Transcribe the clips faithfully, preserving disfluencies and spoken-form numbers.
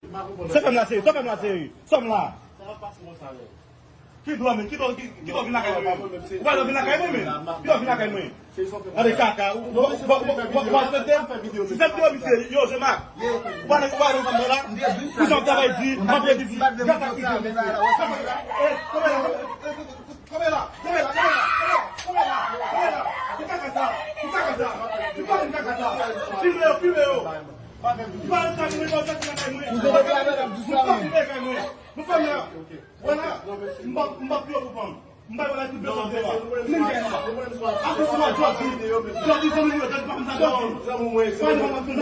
Sa fè m la seri, sa fè m la seri. Sa m la. Ki dlo men, ki dlo, ki, ki dlo vin lakay mwen men. Ou pa dlo vin lakay mwen men. Ki dlo vin lakay mwen. Gade kaka, ou, ou, ou, ou, ou, ou pa respekte. Si se videyo misye, yo, je mak. Ou pa, ou pa, ou pa la. Pou sa w travay di, m ap di, gata ki di. Eh, kanpe la, kanpe la, kanpe la, kanpe la, kanpe la, kanpe la. Ki kaka sa, ki kaka sa, ki kaka sa. Filme yo, filme yo. Ou pa respekte, ou pa respekte mwen. Ou pa respekte mwen. Mwen fè mwen. Wè la, m p ap, m p ap pye pou fanm. M bay wè la tout bezwen de la. Menm kay la. Apre se mwen jodi. Jodi se mwen jodi pa konn sa jodi. Pa konn sa jodi.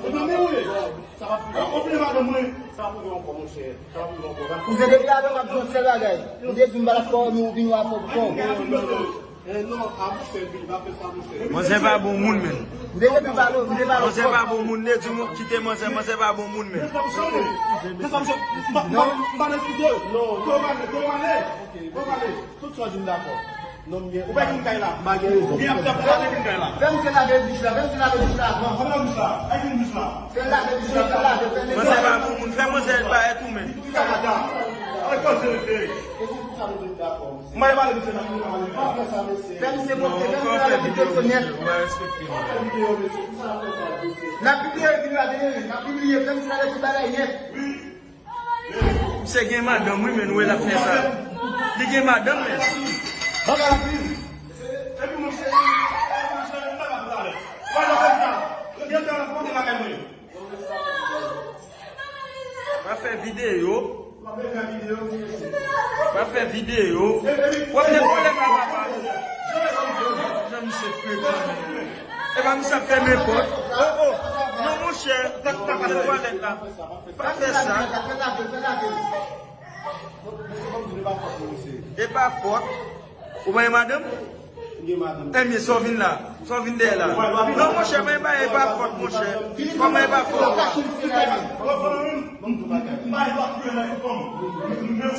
Ou nan meri ou ye. Ou pile madanm mwen. Ou se depi avan m ap di yon sèl bagay. M te di m pa t ap fè w, nou vin w ap fè w pou kò w. Manzè pa bon moun men. M te depi pale w, m te pale w. Manzè pa bon moun, li di m kite manzè, manzè pa bon moun men. Non. Tout sa w di m dakò. Non, m gen. Ou pa vin kay la. M pa gen rezon. Fè misye lave bouch la, fè misye lave bouch la avan. Fè l lave bouch la, fè l lave, fè l lave. Manzè pa bon moun, fè manzè pa et ou men. Mwen pale de se nan. Fè misye monte, fè misye lave videyo nèt. N ap pibliye videyo a, tande, n ap pibliye, fè misye lave tout bagay nèt. Misye gen madanm wi, men nou wè l ap fè sa. Li gen madanm men. Bagay la fini. Pa fè videyo. Pa fè videyo. W ap gen pwoblèm la papa. Jan misye frekan. E pa misye ap fè nenpòt. Oh, oh. Non, monchè, sa k ap pase twalèt la. Pa fè sa. E pa fòt. Ou pa gen madanm? Ebyen, sa w vin la? Sa w vin dèyè la? Non, monchè, men pa, e pa fòt, monchè. Kòman e pa fòt?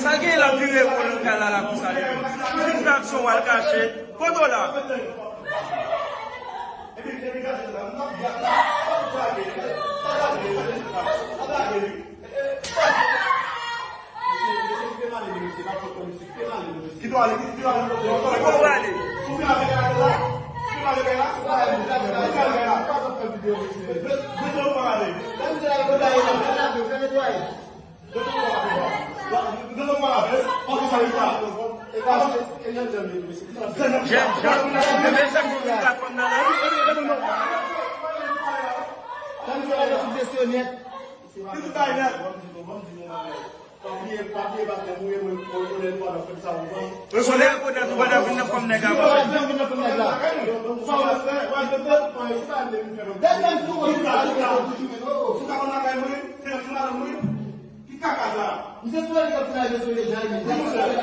Sa gen la vire wòl kay la la konsa li menm. Li vin fè aksyon w al kache. Kote w la? Ki dwa ale, ki dwa ale, ki dwa ale. Jèn, jèn, men sa pou vin ka fanm nan la. Pa bliye, pa bliye batèm ou ye, mwen, mwen, mwen, mwen, mwen, fè sa ou pran. Mwen konnen kote tou, kote vin nan fanm nèg la. Vin nan fanm nèg la. Ki kaka sa? Misye sou ale, misye sou ale, misye sou ale.